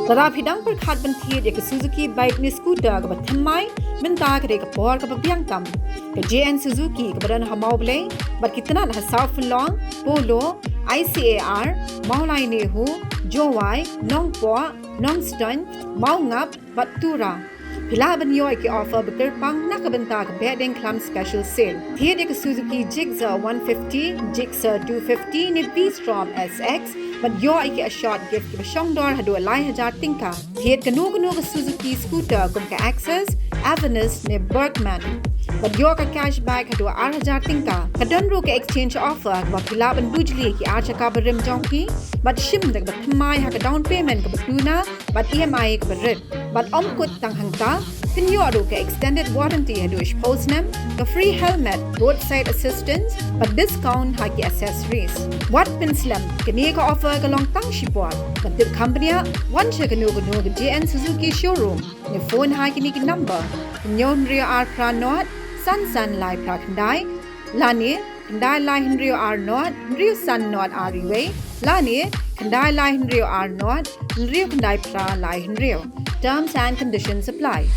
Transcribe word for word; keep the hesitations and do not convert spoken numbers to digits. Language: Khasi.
Lada phi dang pyrkhat ban thied ïa ka Suzuki bike ne scooter kaba thymmai, mynta ka dei ka por kaba biang tam. Ka J N Suzuki kaba don ha Mawblei bad ki tnat ha Sawphenglong, Polo, I C A R, Mawlai Nehu, Jowai, Nongpoh, Nongstoiñ, Mawngap bad Tura. Phi lah ban ïoh ïa ki offer ba kyrpang na ka bynta ka Behdeiñkhlam Special Sale. Thied ïa ka Suzuki Gixxer one fifty, Gixxer two fifty ne V-Strom S X bad ïoh ïa ki assured gift kiba shongdor haduh lai hajar tyngka. Thied kano kano ka Suzuki scooter kum ka Access, Avenis ne Bergman bad ïoh ka cashback haduh ar hajar tyngka. Ka don ruh ka exchange offer kaba phi lah ban bujli ïa ki ar chakka barim jong phi bad shim da kaba thymmai ha ka down payment kaba duna bad E M I kaba rit. Bad ym kut tang hangta, phin ïoh ruh ka extended warranty haduh shiphew snem, ka free helmet, roadside assistance bad discount ha ki accessories. Wat pynslem, kane ka offer ka long tang shipor. Ban tip kham bniah, wan sha kano kano ka J N Suzuki showroom ne phone ha kine ki number: hynñiew hynriew ar phra nod, san san lai phra khyndai, lane khyndai lai hynriew ar nod, hynriew san nod ar wei, lane khyndai lai hynriew ar nod, hynriew khyndai phra lai hynriew. Terms and conditions apply.